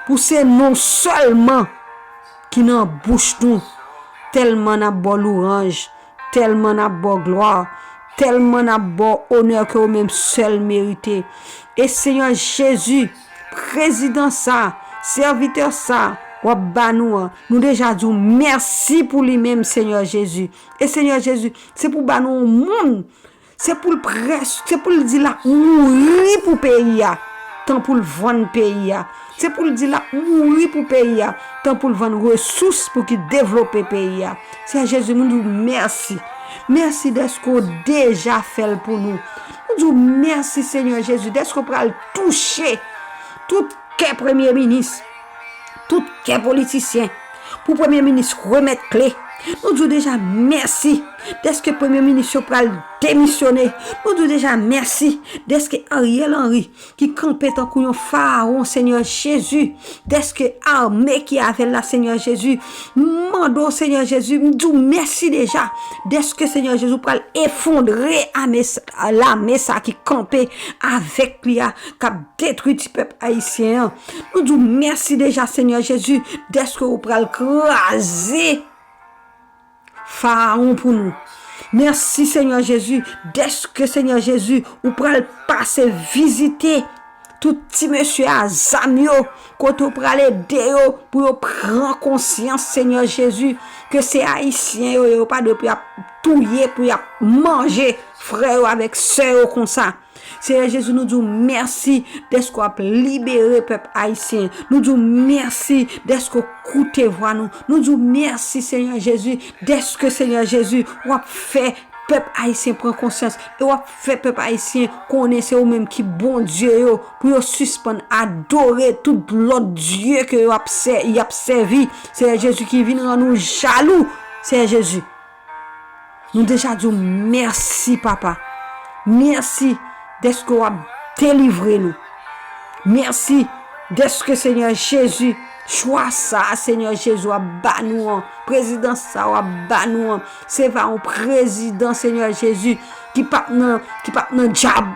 pou se non sèlman ki nan bouch nou, tèlman n ap ba w louwanj, tèlman n ap ba w glwa, tèlman n ap ba w onè ke ou menm sèl merite. E Senyè Jezi, prezidan sa, sèvitè sa, w ap ba nou an, nou deja di w mèsi pou li menm, Senyè Jezi. E Senyè Jezi, se pou ba nou yon moun, se pou l près, se pou l di l ap mouri pou peyi a, tan pou l vann peyi a. Se pou l di l ap mouri pou peyi a, tan pou l vann resous pou ki devlope peyi a. Senyè Jezi, nou di w mèsi. Mèsi dèske w deja fè l pou nou. Nou di w mèsi, Senyè Jezi, dèske w pral touche tout kè premye minis, tout kè politisyen, pou premye minis remèt kle. Nou di w deja mèsi dèske premye minis yo pral demisyone. Nou di w deja mèsi dèske Ariel Henry, ki kanpe tankou yon farawon, Senyè Jezi, dèske ame ki avè l la, Senyè Jezi, m mande w, Senyè Jezi, m di w mèsi deja dèske, Senyè Jezi, ou pral efondre ame s-, lame sa ki kanpe avèk li a, k ap detwi ti pèp ayisyen an. Nou di w mèsi deja, Senyè Jezi, dèske ou pral kraze farawon pou nou. Mèsi, Senyè Jezi, dèske, Senyè Jezi, ou pral pase vizite tout ti mesye a zam yo, kote ou pral ede yo pou yo pran konsyans, Senyè Jezi, ke se Ayisyen yo ye, yo pa dwe pou y ap touye, pou y ap manje frè yo avèk sè yo konsa. Senyè Jezi, nou di w mèsi dèske w ap libere pèp ayisyen. Nou di w mèsi dèske w koute vwa nou. Nou di w mèsi, Senyè Jezi, dèske, Senyè Jezi, w ap fè pèp ayisyen pran konsyans e w ap fè pèp ayisyen konnen se ou menm ki Bondye yo, pou yo sispann adore tout lòt dye ke yo ap sè-, y ap sèvi. Senyè Jezi, ki vin rann nou jalou, Senyè Jezi. Nou deja di w mèsi, Papa. Mèsi dèske w ap delivre nou. Mèsi dèske, Senyè Jezi, chwa sa a, Senyè Jezi, w ap ba nou an, prezidans sa a w ap ba nou an, se pa yon prezidan, Senyè Jezi, ki p ap nan, ki p ap nan djab.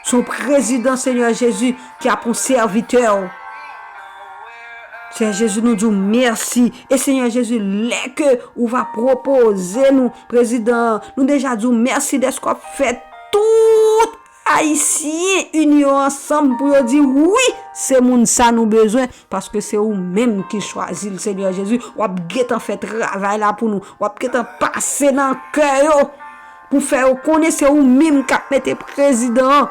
Se yon prezidan, Senyè Jezi, ki ap yon sèvitè w. Senyè Jezi, nou di w mèsi. E Senyè Jezi, lè ke ou va pwopoze nou prezidan an, nou deja di w mèsi dèske w ap fè tout Ayisyen ini yo ansanm pou yo di, wi, se moun sa nou bezwen, paske se ou menm ki chwazi l, Senyè Jezi. W ap gentan fè travay la pou nou. W ap gentan pase nan kè yo pou fè yo konnen se ou menm k ap mete prezidan an,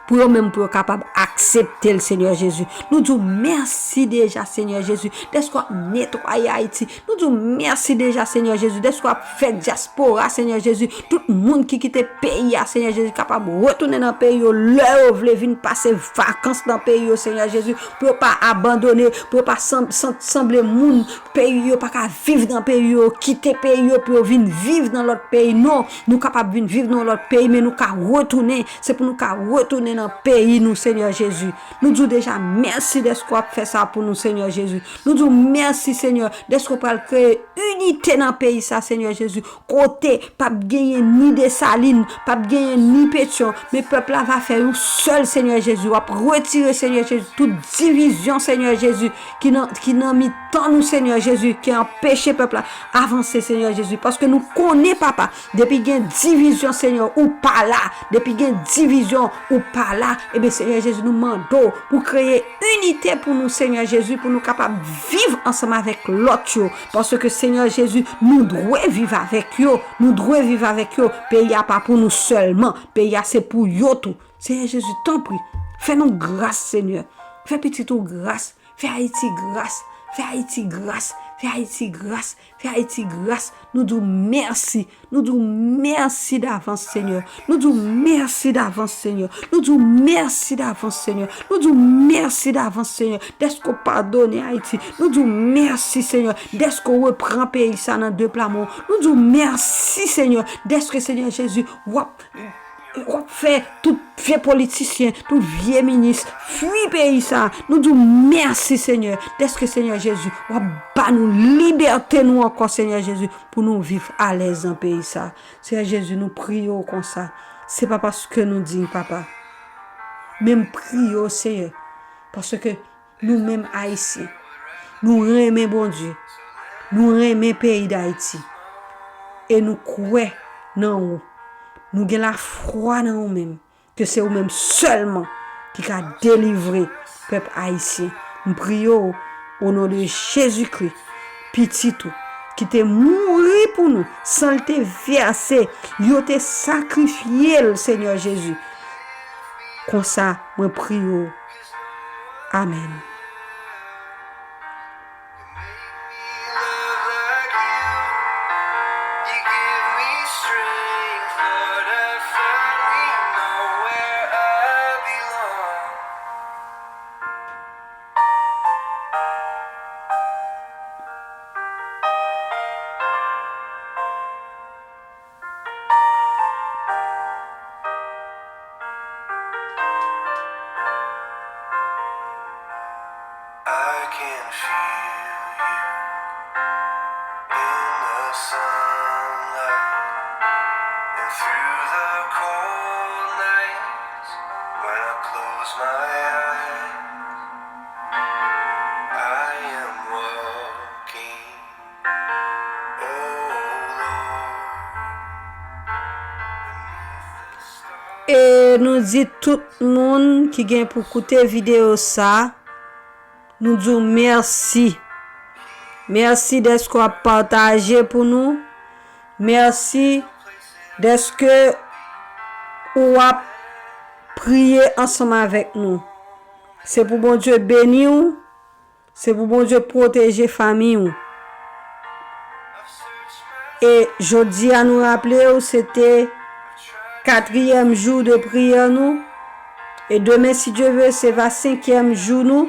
pou yo menm, pou yo kapab aksepte l, Senyè Jezi. Nou di w mèsi deja, Senyè Jezi, dèske w ap netwaye Ayiti. Nou di w mèsi deja, Senyè Jezi, dèske w ap fè dyaspora, Senyè Jezi, tout moun ki kite peyi a, Senyè Jezi, kapab retounen nan peyi yo lè yo vle, vin pase vakans nan peyi yo, Senyè Jezi, pou yo pa abandone, pou yo pa san-, san-, sanble moun peyi yo pa ka viv nan peyi yo, kite peyi yo pou yo vin viv nan lòt peyi. Non, nou kapab vin viv nan lòt peyi, men nou ka retounen. Se pou nou ka retounen nan peyi nou, Senyè Jezi. Nou di w deja mèsi dèske w ap fè sa pou nou, Senyè Jezi. Nou di w mèsi, Senyè, dèske w pral kreye inite nan peyi sa, Senyè Jezi. Kote p ap genyen ni Desalin, p ap genyen ni Petyon, men pèp la va fè yon sèl, Senyè Jezi. W ap retire, Senyè Jezi, tout divizyon, Senyè Jezi, ki nan, ki nan mitan nou, Senyè Jezi, ki anpeche pèp la avanse, Senyè Jezi. Paske nou konnen, Papa, depi gen divizyon, Senyè, ou pa la. Depi gen divizyon, ou pa la. Ebyen, Senyè Jezi, nou mande w pou kreye inite pou nou, Senyè Jezi, pou nou kapab viv ansanm avèk lòt yo. Paske, Senyè Jezi, nou dwe viv avèk yo. Nou dwe viv avèk yo. Peyi a pa pou nou sèlman. Peyi a se pou yo tou. Senyè Jezi, tanpri, fè nou gras, Senyè. Fè pitit ou gras. Fè Ayiti gras. Fè Ayiti gras. Fè Ayiti gras. Fè Ayiti gras. Nou di w mèsi. Nou di w mèsi davans, Senyè. Nou di w mèsi davans, Senyè. Nou di w mèsi davans, Senyè. Nou di w mèsi davans, Senyè, dèske w padone Ayiti. Nou di w mèsi, Senyè, dèske w repran peyi sa nan de pla men w. Nou di w mèsi, Senyè, dèske, Senyè Jezi, w ap w ap fè tout vye politisyen, tout vye minis fui peyi sa. Nou di w mèsi, Senyè, dèske, Senyè Jezi, w ap ba nou libète nou ankò, Senyè Jezi, pou nou viv alèz nan peyi sa. Senyè Jezi, nou priye w konsa. Se pa paske nou diy, Papa, men m priye w, Senyè, paske nou menm Ayisyen, nou renmen Bondye, nou renmen peyi Dayiti, e nou kwè nan ou. Nou gen lafwa nan ou menm, ke se ou menm sèlman ki ka delivre pèp ayisyen. M priye w, o non de Jezikri, Pitit ou, ki te mouri pou nou, san l te vèse, yo te sakrifye l, Senyè Jezi. Konsa, mwen priye w. Amèn. I can feel you in the sunlight and through the cold nights when I close my eyes. I am walking, oh Lord, beneath the stars. E nou di tout moun ki gen pou koute videyo sa, nou di w mèsi. Mèsi dèske w ap pataje pou nou. Mèsi dèske w ap priye ansanm avèk nou. Se pou Bondye beni w. Se pou Bondye pwoteje fanmi w. E jodi a, nou raple w, se te katriyèm jou de priyè nou. E demen, si Dye ve, se va senkyèm jou nou.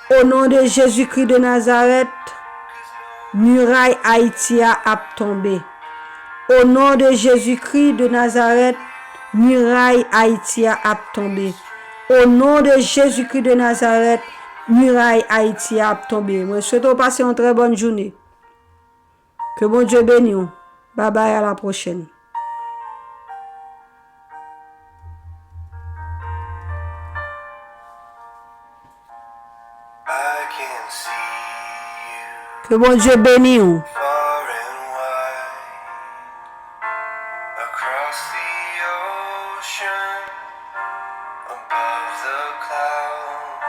O non de Jezikri de Nazarèt, miray Ayiti a ap tonbe. O non de Jezikri de Nazarèt, miray Ayiti a ap tonbe. O non de Jezikri de Nazarèt, miray Ayiti a ap tonbe. Mwen swete w pase yon trè bòn jounen. Ke Bondye beni w. Babay, a la pwochèn. I can see you Ke Bondye beni w. Far and wide, across the ocean, above the clouds.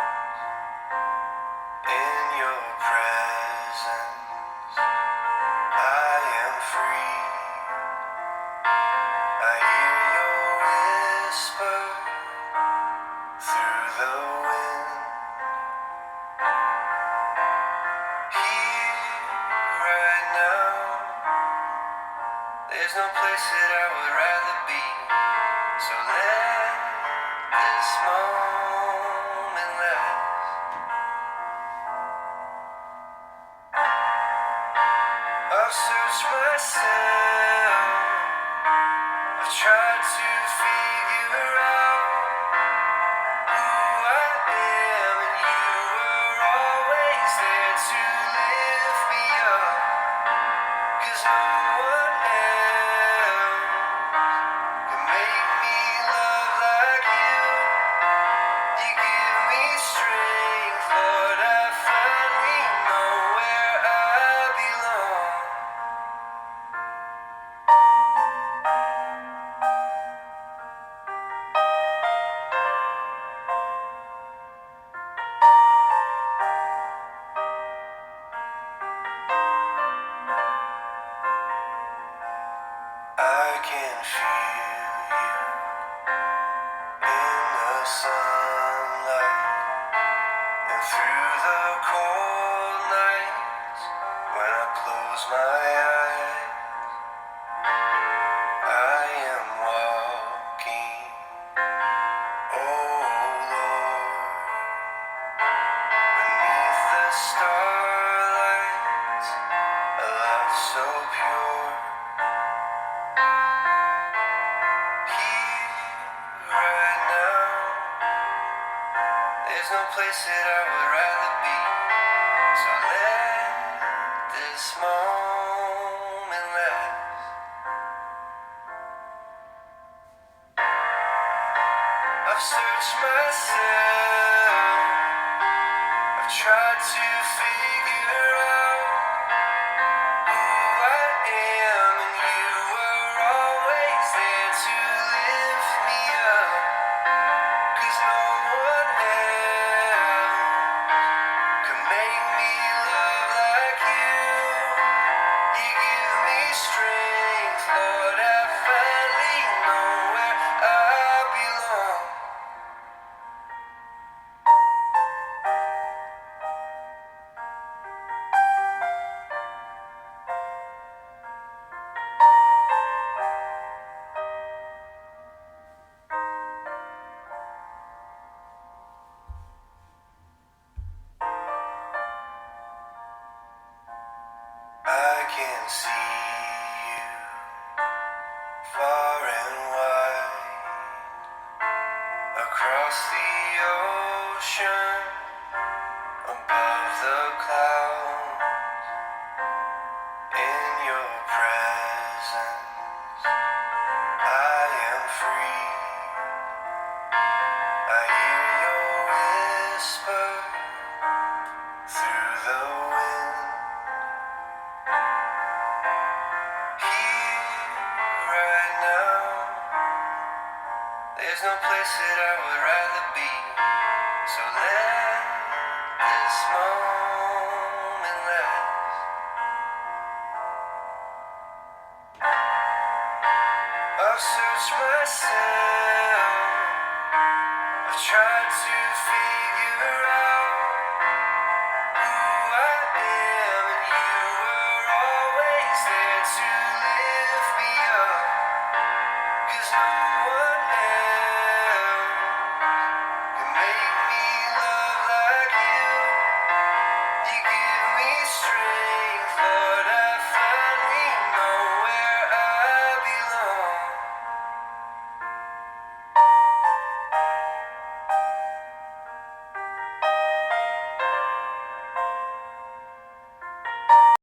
In your presence, I am free. I hear your whisper through the wind. Here, right now, there's no place that I would rather be. So let this moment last. I've searched myself. Tried to figure out who I am, and you were always there to lift me up. 'Cause no one else can make me love like you. You give me strength, Lord. I finally know where I belong. I can feel you in the sunlight and through the cold nights when I close my eyes. I am walking, oh Lord, beneath the starlight, a light so pure. Here right now, there's no place that I would rather be. So let this moment last. I've searched myself, I've tried to figure out who I am, and you were always there to lift me up. 'Cause no one else could make me love like you. You give me strength, Lord. I finally know where I belong. I can see you far and wide, across the ocean, above the clouds. In your presence, I am free. I hear your whisper through the wind. Here, right now, there's no place that I would rather be. So let this moment last. I've searched myself, I've tried to figure out who I am, and you were always there to lift me up. 'Cause no one